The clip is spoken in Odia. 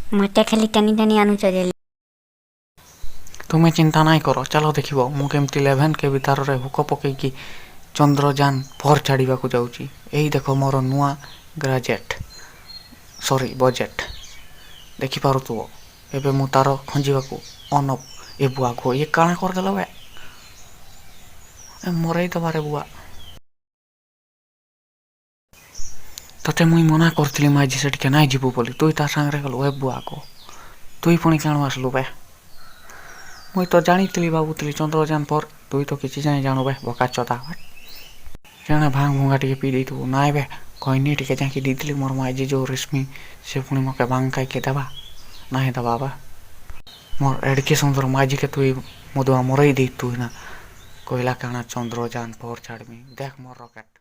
ମତେ ଖାଲି ଟାନି ଟାନି ଆନୁଛ ଯେ। ତୁମେ ଚିନ୍ତା ନାଇଁ କର, ଚାଲ ଦେଖିବ ମୁଁ କେମିତି 11 କେଭି ତାରରେ ହୁକ ପକେଇକି ଚନ୍ଦ୍ରଯାନ 4 ଛାଡ଼ିବାକୁ ଯାଉଛି। ଏଇ ଦେଖ ମୋର ନୂଆ ଗ୍ୟାଜେଟ୍, ସରି, ବଜେଟ୍। ଦେଖିପାରୁଥିବ, ଏବେ ମୁଁ ତାର ଖଞ୍ଜିବାକୁ ଅନ୍ ଅଫ୍। ଏ ବୁଆ ଗୋ, ଇଏ କାଣା କରିଦେଲ ବେ? ଏ ମରେଇ ଦବାରେ ବୁଆ। ତତେ ମୁଇଁ ମନା କରିଥିଲି ମାଇଝି, ସେଠିକେ ନାଇଁ ଯିବୁ ବୋଲି, ତୁଇ ତା ସାଙ୍ଗରେ ଗଲୁ। ଏ ବୁଆ ଗୋ, ତୁଇ ପୁଣି କାଣୁ ଆସିଲୁ ବେ? ମୁଇଁ ତ ଜାଣିଥିଲି, ଭାବୁଥିଲି ଚନ୍ଦ୍ରଯାନ 4। ତୁଇ ତ କିଛି ଯାଇ ଜାଣୁ ବେ, ବକା ଚଦା। ଜଣେ ଭାଙ୍ଗ ଭୁଙ୍ଗା ଟିକେ ପିଇ ଦେଇଥିବୁ। ନାଇଁ ବେ, ଖଇନି ଟିକେ ଯାଇକି ଦେଇଥିଲି। ମୋର ମାଇଝି ଯୋଉ ରେଶ୍ମି, ସେ ପୁଣି ମକେ ଭାଙ୍ଗ ଖାଇକେ ଦେବା ନାଇଁ ଦେବା ବା? ମୋର ଏଡ଼କେ ସୁନ୍ଦର ମାଇଝିକେ ତୁଇ ମଦୁଆ ମରେଇ ଦେଇ। ତୁଇ ନା କହିଲା କାଣା ଚନ୍ଦ୍ରଯାନ 4 ଛାଡ଼ମି। ଦେଖ ମୋର ରକେଟ୍।